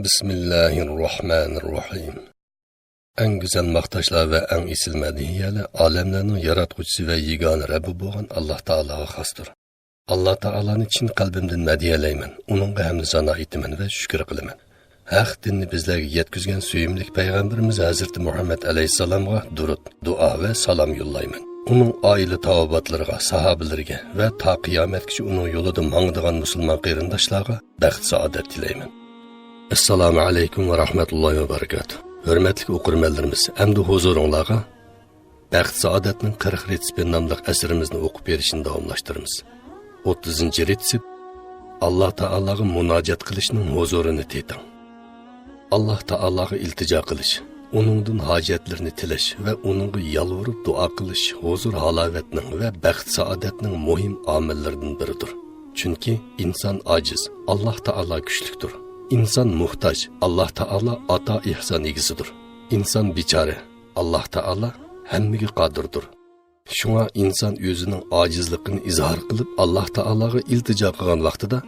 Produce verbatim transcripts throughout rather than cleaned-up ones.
بىسمىللاھىررەھمانىررەھىم. ئەڭ گۈزەل ماختاشلار ۋە ئەڭ ئېسىل مەدھىيەلەر ئالەملەرنىڭ ياراتقۇچىسى ۋە يېگانە رەببى بولغان ئاللاھ تائالاغا خاستۇر. ئاللاھ تائالانى چىن قەلبىمدىن مەدھىيەلەيمەن، ئۇنىڭغا ھەمدۇ سانا ئېيتىمەن ۋە شۈكۈر قىلىمەن. ھەق دىننى بىزلەرگە يەتكۈزگەن سۆيۈملۈك پەيغەمبىرىمىز ھەزرىتى مۇھەممەد ئەلەيھىسسالامغا دۇرۇت، دۇئا ۋە سالام يوللايمەن. ئۇنىڭ ئائىلە تاۋابىئاتلىرىغا، ساھابىلىرىگە ۋە تا قىيامەتكىچە ئۇنىڭ يولىدا ماڭىدىغان مۇسۇلمان قېرىنداشلارغا بەخت-سائادەت تىلەيمەن. ئەسسالامۇ ئەلەيكۇم ۋە رەھمەتۇللاھى ۋە بەرىكاتۇھ. ھۆرمەتلىك ئوقۇرمەنلىرىمىز، ئەمدى ھۇزۇرۇڭلارغا بەخت-سائادەتنىڭ قىرىق رېتسېپى ناملىق ئەسىرىمىزنى ئوقۇپ بېرىشنى داۋاملاشتۇرىمىز. ئوتتۇزىنچى رېتسېپ، ئاللاھ تائالاغا مۇناجات قىلىشنىڭ ھۇزۇرىنى تېتىڭ. ئاللاھ تائالاغا ئىلتىجا قىلىش، ئۇنىڭدىن ھاجەتلىرىنى تىلەش ۋە ئۇنىڭغا يالۋۇرۇپ دۇئا قىلىش ھۇزۇر-ھالاۋەتنىڭ ۋە بەخت-سائادەتنىڭ مۇھىم ئامىللىرىدىن بىرىدۇر. چۈنكى ئىنسان ئاجىز، ئاللاھ تائالا كۈچلۈكتۇر. ئىنسان موھتاج، ئاللاھ تائالا ئاتا-ئېھسان ئىگىسىدۇر. ئىنسان بىچارە، ئاللاھ تائالا ھەممىگە قادىردۇر. شۇڭا ئىنسان ئۆزىنىڭ ئاجىزلىقىنى ئىزھار قىلىپ، ئاللاھ تائالاغا ئىلتىجا قىلغان ۋاقتىدا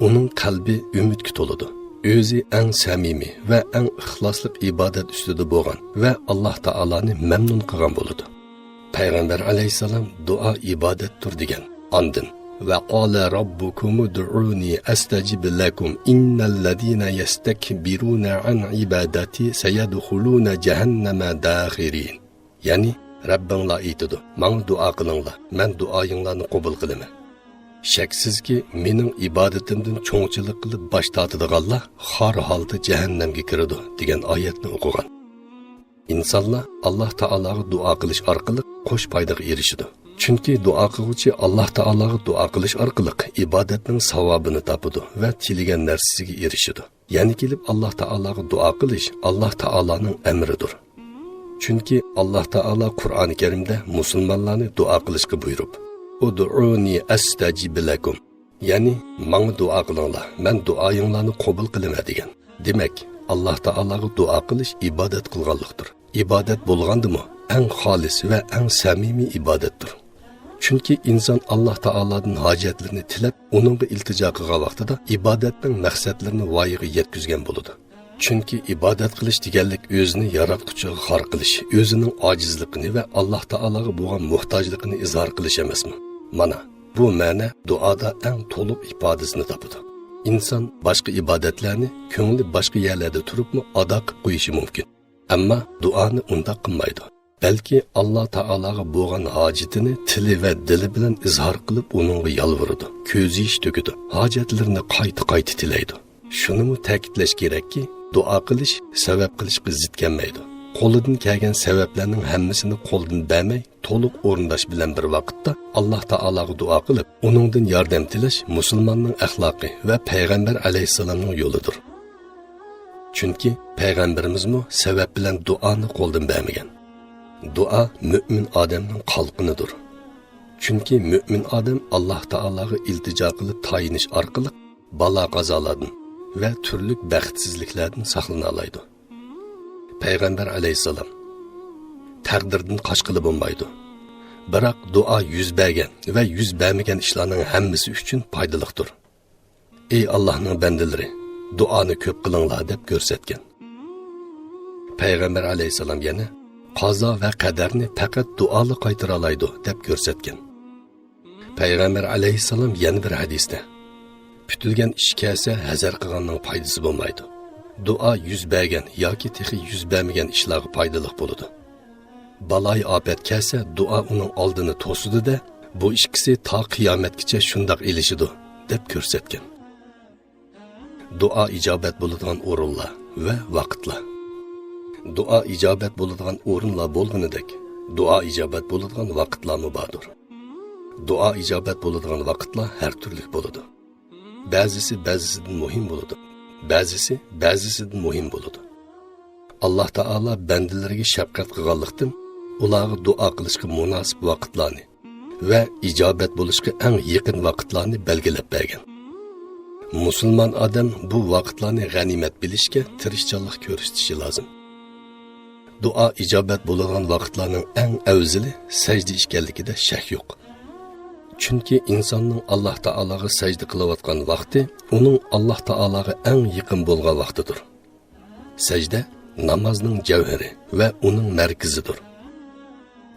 ئۇنىڭ قەلبى ئۈمىدكە تولىدۇ. ئۆزى ئەڭ سەمىمىي ۋە ئەڭ ئىخلاسلىق ئىبادەت ئۈستىدە بولغان ۋە ئاللاھ تائالانى مەمنۇن قىلغان بولىدۇ. پەيغەمبەر ئەلەيھىسسالام دۇئا ئىبادەتتۇر دېگەن. ئاندىن، ۋە قالە رەببۇكۇم ئۇدئۇنى ئەستەجىب لەكۇم ئىننەللەزىنە يەستەكبىرۇنە ئەن ئىبادەتى سەيەدخۇلۇنە جەھەننەمە داخىرىن. يەنى، رەببىڭلار ئېيتىدۇ، ماڭا دۇئا قىلىڭلار، مەن دۇئايىڭلارنى قوبۇل قىلىمەن. شەكسىزكى، مېنىڭ ئىبادىتىمدىن چوڭچىلىق قىلىپ باش تارتىدىغانلار خار ھالدا جەھەننەمگە كىرىدۇ، دېگەن ئايەتنى ئوقۇغان. ئىنسانلار ئاللاھ تائالاغا دۇئا قىلىش ئارقىلىق قوش پايدىغا ئېرىشىدۇ. چۈنكى دۇئا قىلغۇچى ئاللاھ تائالاغا دۇئا قىلىش ئارقىلىق ئىبادەتنىڭ ساۋابىنى تاپىدۇ ۋە تىلىگەن نەرسىسىگە ئېرىشىدۇ. يەنە كېلىپ ئاللاھ تائالاغا دۇئا قىلىش ئاللاھ تائالانىڭ ئەمرىدۇر. چۈنكى ئاللاھ تائالا قۇرئانى كەرىمدە مۇسۇلمانلارنى دۇئا قىلىشقا بۇيرۇپ، ئۇدئۇنى ئەستەجىب لەكۇم، يەنى، ماڭا دۇئا قىلىڭلار، مەن دۇئايىڭلارنى قوبۇل قىلىمەن، دېگەن. دېمەك، ئاللاھ تائالاغا دۇئا قىلىش ئىبادەت قىلغانلىقتۇر. ئىبادەت بولغاندىمۇ ئەڭ خالىس ۋە ئەڭ سەمىمىي ئىبادەتتۇر. چۈنكى ئىنسان ئاللاھ تائالادىن ھاجەتلىرىنى تىلەپ، ئۇنىڭغا ئىلتىجا قىلغان ۋاقتىدا ئىبادەتنىڭ مەقسەتلىرىنى ۋايىغا يەتكۈزگەن بولىدۇ. چۈنكى ئىبادەت قىلىش دېگەنلىك ئۆزىنى ياراتقۇچىغا خار قىلىش، ئۆزىنىڭ ئاجىزلىقىنى ۋە ئاللاھ تائالاغا بولغان موھتاجلىقىنى ئىزھار قىلىش ئەمەسمۇ؟ مانا، بۇ مەنە دۇئادا ئەڭ تولۇق ئىپادىسىنى تاپىدۇ. ئىنسان باشقا ئىبادەتلەرنى كۆڭلى باشقا يەرلەردە تۇرۇپمۇ ئادا قىلىپ قويۇشى مۇمكىن. ئەمما دۇئانى ئۇنداق قىلمايدۇ. بەلكى ئاللاھ تائالاغا بولغان ھاجىتىنى تىلى ۋە دىلى بىلەن ئىزھار قىلىپ ئۇنىڭغا يالۋۇرىدۇ، كۆز يېشى تۆكىدۇ، ھاجەتلىرىنى قايتا-قايتا تىلەيدۇ. شۇنىمۇ تەكىتلەش كېرەككى، دۇئا قىلىش سەۋەب قىلىشقا زىت كەلمەيدۇ. قولىدىن كەلگەن سەۋەبلەرنىڭ ھەممىسىنى قولدىن بەرمەي، تولۇق ئورۇنداش بىلەن بىر ۋاقىتتا ئاللاھ تائالاغا دۇئا قىلىپ، ئۇنىڭدىن ياردەم تىلەش مۇسۇلماننىڭ ئەخلاقى ۋە پەيغەمبەر ئەلەيھىسسالامنىڭ يولىدۇر. چۈنكى پەيغەمبىرىمىزمۇ سەۋەب بىلەن دۇئانى قولدىن بەرمىگەن. دۇئا مۆمىن ئادەمنىڭ قالقىنىدۇر. چۈنكى مۆمىن ئادەم ئاللاھ تائالاغا ئىلتىجا قىلىپ تايىنىش ئارقىلىق بالا-قازالاردىن ۋە تۈرلۈك بەختسىزلىكلەردىن ساقلىنالايدۇ. پەيغەمبەر ئەلەيھىسسالام، تەقدىردىن قاچقىلى بولمايدۇ. بىراق دۇئا يۈز بەرگەن ۋە يۈز بەرمىگەن ئىشلارنىڭ ھەممىسى ئۈچۈن پايدىلىقتۇر. ئەي ئاللاھنىڭ بەندىلىرى، دۇئانى كۆپ قىلىڭلار دەپ كۆرسەتكەن. پەيغەمبەر ئەلەيھىسسالام يەنە، قازا ۋە قەدەرنى پەقەت دۇئالا قايتۇرالايدۇ دەپ كۆرسەتكەن. پەيغەمبەر ئەلەيھىسسالام يەنە بىر ھەدىستە، پۈتۈلگەن ئىش كەلسە ھەزەر قىلغاننىڭ پايدىسى بولمايدۇ. دۇئا يۈز بەرگەن ياكى تېخى يۈز بەرمىگەن ئىشلارغا پايدىلىق بولىدۇ. بالايىئاپەت كەلسە دۇئا ئۇنىڭ ئالدىنى توسىدۇ-دە، بۇ ئىككىسى تا قىيامەتكىچە شۇنداق ئېلىشىدۇ دەپ كۆرسەتكەن. دۇئا ئىجابەت بولىدىغان ئورۇنلار ۋە ۋاقىتلار. دۇئا ئىجابەت بولىدىغان ئورۇنلار بولغىنىدەك، دۇئا ئىجابەت بولىدىغان ۋاقىتلارمۇ باردۇر. دۇئا ئىجابەت بولىدىغان ۋاقىتلار ھەر تۈرلۈك بولىدۇ. بەزىسى بەزىسىدىن مۇھىم بولىدۇ، بەزىسى بەزىسىدىن مۇھىم بولىدۇ. ئاللاھ تائالا بەندىلىرىگە شەپقەت قىلغانلىقتىن، ئۇلارغا دۇئا قىلىشقا مۇناسىپ ۋاقىتلارنى ۋە ئىجابەت بولۇشقا ئەڭ يېقىن ۋاقىتلارنى بەلگىلەپ بەرگەن. مۇسۇلمان ئادەم بۇ ۋاقىتلارنى غەنىيمەت بىلىشكە تىرىشچانلىق كۆرسىتىشى لازىم. دۇئا ئىجابەت بولىدىغان ۋاقىتلارنىڭ ئەڭ ئەۋزىلى سەجدە ئىكەنلىكىدە شەك يوق. چۈنكى ئىنساننىڭ ئاللاھ تائالاغا سەجدە قىلىۋاتقان ۋاقتى ئۇنىڭ ئاللاھ تائالاغا ئەڭ يېقىن بولغان ۋاقتىدۇر. سەجدە نامازنىڭ جەۋھىرى ۋە ئۇنىڭ مەركىزىدۇر.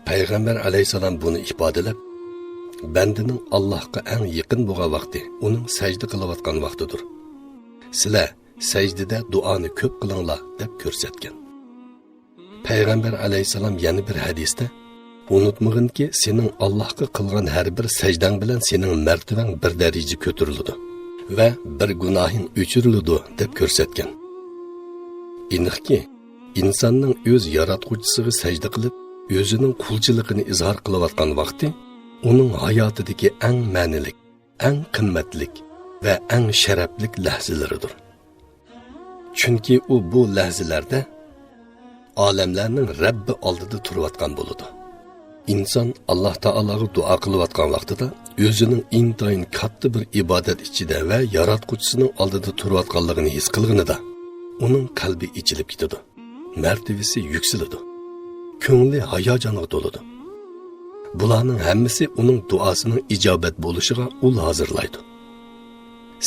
پەيغەمبەر ئەلەيھىسسالام بۇنى ئىپادىلەپ، بەندىنىڭ ئاللاھقا ئەڭ يېقىن بولغان ۋاقتى ئۇنىڭ سەجدە قىلىۋاتقان ۋاقتىدۇر. سىلەر سەجدىدە دۇئانى كۆپ قىلىڭلار، دەپ كۆرسەتكەن. پەيغەمبەر ئەلەيھىسسالام يەنە بىر ھەدىستە، ئۇنتۇمىغىنكى، سېنىڭ ئاللاھقا قىلغان ھەر بىر سەجدەڭ بىلەن سېنىڭ مەرتىۋەڭ بىر دەرىجە كۆتۈرۈلىدۇ ۋە بىر گۇناھىڭ ئۆچۈرۈلىدۇ، دەپ كۆرسەتكەن. ئېنىقكى، ئىنساننىڭ ئۆز ياراتقۇچىسىغا سەجدە قىلىپ، ئۆزىنىڭ قۇلچىلىقىنى ئىزھار قىلىۋاتقان ۋاقتى ئۇنىڭ ھاياتىدىكى ئەڭ مەنىلىك، ئەڭ قىممەتلىك ۋە ئەڭ شەرەپلىك لەھزىلىرىدۇر. چۈنكى ئۇ بۇ لەھزىلەردە ئالەملەرنىڭ رەببى ئالدىدا تۇرۇۋاتقان بولىدۇ. ئىنسان ئاللاھ تائالاغا دۇئا قىلىۋاتقان ۋاقتىدا ئۆزىنىڭ ئىنتايىن كاتتا بىر ئىبادەت ئىچىدە ۋە ياراتقۇچىسىنىڭ ئالدىدا تۇرۇۋاتقانلىقىنى ھېس قىلغىنىدا، ئۇنىڭ قەلبى ئېچىلىپ كېتىدۇ، مەرتىۋىسى يۈكسىلىدۇ، كۆڭلى ھاياجانغا تولىدۇ. بۇلارنىڭ ھەممىسى ئۇنىڭ دۇئاسىنىڭ ئىجابەت بولۇشىغا ئۇل ھازىرلايدۇ.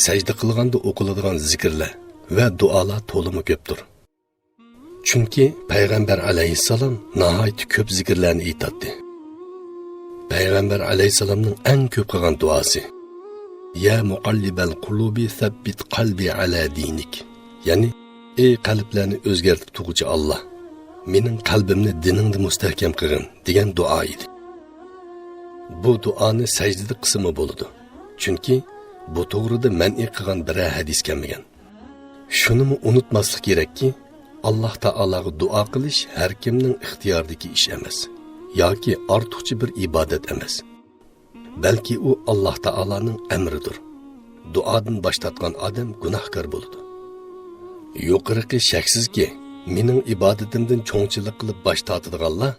سەجدە قىلغاندا ئوقۇلىدىغان زىكىرلەر ۋە دۇئالار تولىمۇ كۆپتۇر. چۈنكى پەيغەمبەر ئەلەيھىسسالام ناھايىتى كۆپ زىكىرلەرنى ئېيتاتتى. پەيغەمبەر ئەلەيھىسسالامنىڭ ئەڭ كۆپ قىلغان دۇئاسى، يا مۇقەللىبەل قۇلۇبى سەببىت قەلبى ئەلا دىنىك، يەنى، ئەي قەلبلەرنى ئۆزگەرتىپ تۇرغۇچى ئاللاھ، مېنىڭ قەلبىمنى دىنىڭدا مۇستەھكەم قىلغىن، دېگەن دۇئا ئىدى. بۇ دۇئانى سەجدىدە قىلسىمۇ بولىدۇ، چۈنكى بۇ توغرىدا مەنئى قىلغان بىرەر ھەدىس كەلمىگەن. شۇنىمۇ ئۇنتۇماسلىق كېرەككى، ئاللاھ تائالاغا دۇئا قىلىش ھەر كىمنىڭ ئىختىيارىدىكى ئىش ئەمەس ياكى ئارتۇقچە بىر ئىبادەت ئەمەس، بەلكى ئۇ ئاللاھ تائالانىڭ ئەمرىدۇر. دۇئادىن باش تارتقان ئادەم گۇناھكار بولىدۇ. يۇقىرىقى شەكسىزكى، مېنىڭ ئىبادىتىمدىن چوڭچىلىق قىلىپ باش تارتىدىغانلار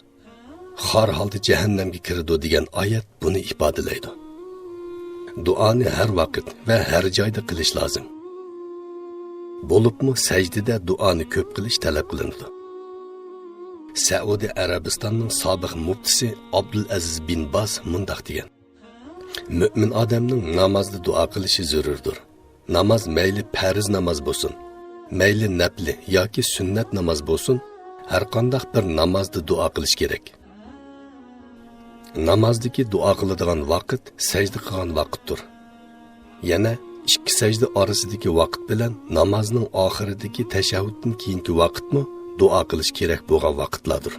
خار ھالدا جەھەننەمگە كىرىدۇ دېگەن ئايەت بۇنى ئىپادىلەيدۇ. دۇئانى ھەر ۋاقىت ۋە ھەر جايدا قىلىش لازىم. بولۇپمۇ سەجدىدە دۇئانى كۆپ قىلىش تەلەپ قىلىنىدۇ. سەئۇدى ئەرەبىستاننىڭ سابىق مۇپتىسى ئابدۇلئەزىز بىن باز مۇنداق دېگەن: مۆمىن ئادەمنىڭ نامازدا دۇئا قىلىشى زۆرۈردۇر. ناماز مەيلى پەرز ناماز بولسۇن، مەيلى نەپلى ياكى سۈننەت ناماز بولسۇن، ھەرقانداق بىر نامازدا دۇئا قىلىش كېرەك. نامازدىكى دۇئا قىلىدىغان ۋاقىت سەجدە قىلغان ۋاقىتتۇر. يەنە ئىككى سەجدە ئارىسىدىكى ۋاقىت بىلەن نامازنىڭ ئاخىرىدىكى تەشەھھۇدتىن كېيىنكى ۋاقىتمۇ دۇئا قىلىش كېرەك بولغان ۋاقىتلاردۇر.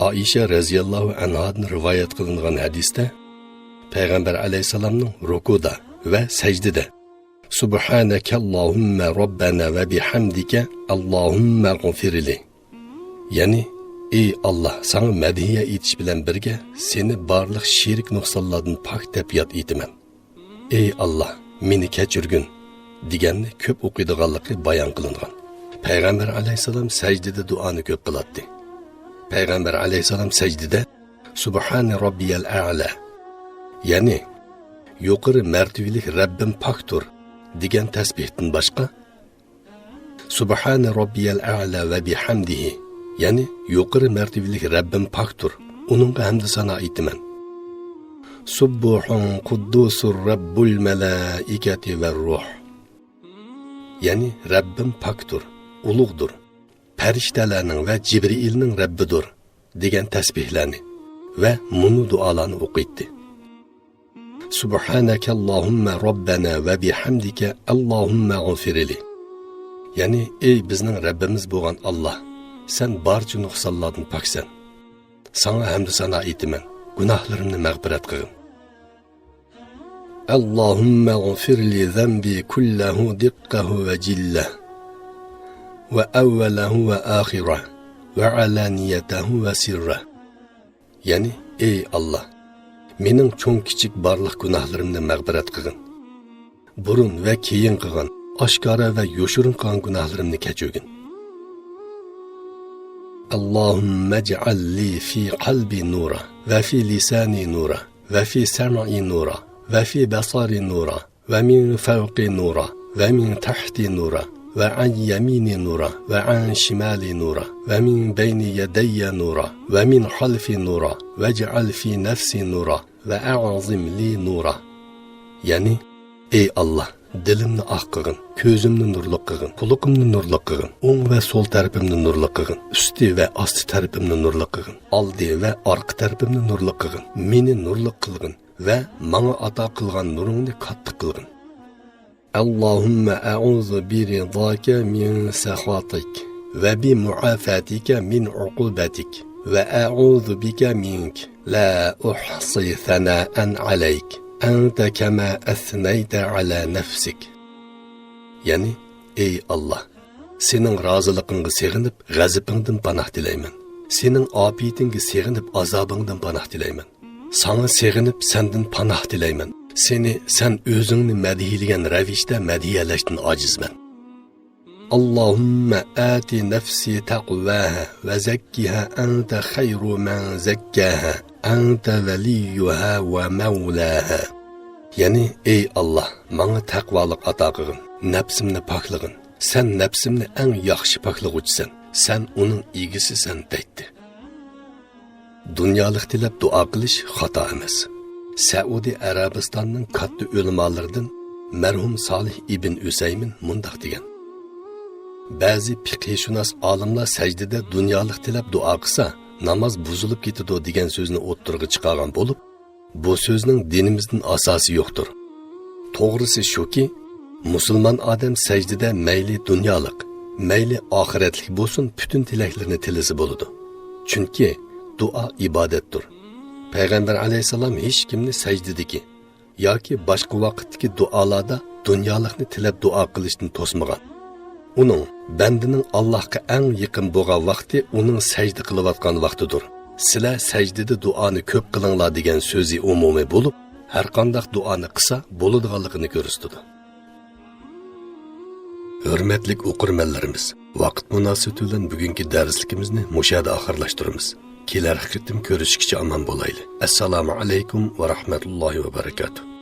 ئائىشە رەزىياللاھۇ ئەنھادىن رىۋايەت قىلىنغان ھەدىستە، پەيغەمبەر ئەلەيھىسسالامنىڭ رۇكۇدا ۋە سەجدىدە، سۇبھانەكەللاھۇممە رەببەنا ۋە بىھەمدىكە، ئاللاھۇممەغفىرلى، يەنى، ئەي ئاللاھ، ساڭا مەدھىيە ئېيتىش بىلەن بىرگە، سېنى بارلىق شېرىك نۇقسانلاردىن پاك دەپ ياد ئېيتىمەن. ئەي ئاللاھ، مېنى كەچۈرگىن، دېگەننى كۆپ ئوقۇيدىغانلىقى بايان قىلىنغان. پەيغەمبەر ئەلەيھىسسالام سەجدىدە دۇئانى كۆپ قىلاتتى. پەيغەمبەر ئەلەيھىسسالام سەجدىدە سۇبھانە رەببىيەل ئەئلە، يەنى يۇقىرى مەرتىۋىلىك رەببىم پاكتۇر، دېگەن تەسبىھتىن باشقا، سۇبھانە رەببىيەل ئەئلە ۋە بىھەمدىھى، يەنى يۇقىرى مەرتىۋىلىك رەببىم پاكتۇر، ئۇنىڭغا ھەمدۇ سانا ئېيتىمەن. سۇببۇھۇن قۇددۇسۇر رەببۇل مەلائىكەتى ۋەر روھ، يەنى رەببىم پاكتۇر، ئۇلۇغدۇر، پەرىشتەلەرنىڭ ۋە جىبرىئىلنىڭ رەببىدۇر، دېگەن تەسبىھلەرنى ۋە مۇنۇ دۇئالارنى ئوقۇيتتى. سۇبھانەكەللاھۇممە رەببەنا ۋە بىھەمدىكە، ئاللاھۇممەغفىرلى. يەنى، ئەي بىزنىڭ رەببىمىز بولغان ئاللاھ، سەن بارچە نۇقسانلاردىن پاكسەن. ساڭا ھەمدۇ سانا ئېيتىمەن، گۇناھلىرىمنى مەغپىرەت قىلغىن. ئاللاھۇممەغفىرلى زەنبى كۇللەھۇ دىققەھۇ ۋە جىللەھ، ۋە ئەۋۋەلەھۇ ۋە ئاخىرەھ، ۋە ئەلانىيەتەھۇ ۋە سىررەھ. يەنى، ئەي ئاللاھ، مېنىڭ چوڭ-كىچىك بارلىق گۇناھلىرىمنى مەغپىرەت قىلغىن. بۇرۇن ۋە كېيىن قىلغان، ئاشكارا ۋە يوشۇرۇن قىلغان گۇناھلىرىمنى كەچۈرگىن. ئاللاھۇممەجئەل لى فى قەلبى نۇرا، ۋە فى لىسانى نۇرا، ۋە فى سەمعى نۇرا، ۋە فى بەسەری نۇرا، ۋە مىن فەۋقى نۇرا، ۋە مىن تەھتى نۇرا، ۋە ئەن يەمىنى نۇرا، ۋە ئەن شىمالى نۇرا، ۋە مىن بەينى يەدەييە نۇرا، ۋە مىن خەلفى نۇرا، ۋەجئەل فى نەفسى نۇرا، ۋە ئەعزىم لى نۇرا. يەنى، ئەي ئاللاھ، دىلىمنى ئاق قىلغىن، كۆزۈمنى نۇرلۇق قىلغىن، قۇلىقىمنى نۇرلۇق قىلغىن، ئوڭ ۋە سول تەرىپىمنى نۇرلۇق قىلغىن، ئۈستى ۋە ئاستى تەرىپىمنى نۇرلۇق قىلغىن، ئالدى ۋە ئارقا تەرىپىمنى نۇرلۇق قىلغىن، مېنى نۇرلۇق قىلغىن ۋە ماڭا ئاتا قىلغان نۇرۇڭنى كاتتا قىلغىن. اللهم أعوذ برضاك من سخطك، وبمعافاتك من عقوبتك، وأعوذ بك منك، لا أحصي ثناء عليك، أنت كما أثنيت على نفسك. يەنى، ئەي ئاللا، سېنىڭ رازىلىقىڭغا سېغىنىپ، غەزىپىڭدىن پاناھ تىلەيمەن. سېنىڭ ئاپىيىتىڭگە سېغىنىپ، ئازابىڭدىن پاناھ تىلەيمەن. ساڭا سېغىنىپ، سەندىن پاناھ تىلەيمەن. سېنى، سەن ئۆزۈڭنى مەدھىيلىگەن رەۋىشتە مەدھىيەلەشتىن ئاجىزمەن. اللهم آت نفسي تقواها وزكها أنت خير من زكاها أنت وليها ومولاها. يەنى، ئەي ئاللا، ماڭا تەقۋالىق ئاتا قىلغىن، نەپسىمنى پاكلىغىن. سەن نەپسىمنى ئەڭ ياخشى پاكلىغۇچىسەن، سەن ئۇنىڭ ئىگىسىسەن، دەيتتى. دۇنيالىق تىلەپ دۇئا قىلىش خاتا ئەمەس. سەئۇدى ئەرەبىستاننىڭ كاتتا ئۆلىمالىرىدىن مەرھۇم سالىھ ئىبن ئۈسەيمىن مۇنداق دېگەن: بەزى پىقھىشۇناس ئالىملار سەجدىدە دۇنيالىق تىلەپ دۇئا قىلسا، ناماز بۇزۇلۇپ كېتىدۇ دېگەن سۆزنى ئوتتۇرىغا چىقارغان بولۇپ، بۇ سۆزنىڭ دىنىمىزدىن ئاساسى يوقتۇر. توغرىسى شۇكى، مۇسۇلمان ئادەم سەجدىدە مەيلى دۇنيالىق، مەيلى ئاخىرەتلىك بولسۇن، پۈتۈن تىلەكلىرىنى تىلىسە بولىدۇ. چۈنكى دۇئا ئىبادەتتۇر. پەيغەمبەر ئەلەيھىسسالام ھېچكىمنى سەجدىدىكى ياكى باشقا ۋاقىتتىكى دۇئالاردا دۇنيالىقنى تىلەپ دۇئا قىلىشتىن توسمىغان. ئۇنىڭ، بەندىنىڭ ئاللاھقا ئەڭ يېقىن بولغان ۋاقتى ئۇنىڭ سەجدە قىلىۋاتقان ۋاقتىدۇر. سىلەر سەجدىدە دۇئانى كۆپ قىلىڭلار دېگەن سۆزى ئومۇمىي بولۇپ، ھەرقانداق دۇئانى قىلسا بولىدىغانلىقىنى كۆرسىتىدۇ. ھۆرمەتلىك ئوقۇرمەنلىرىمىز، ۋاقىت مۇناسىۋىتى بىلەن بۈگۈنكى دەرسلىكىمىزنى مۇشۇ يەردە ئاخىرلاشتۇرىمىز. كېلەر قېتىم كۆرۈشكىچە ئامان بولايلى. ئەسسالامۇ ئەلەيكۇم ۋە رەھمەتۇللاھى ۋە بەرىكاتۇھ.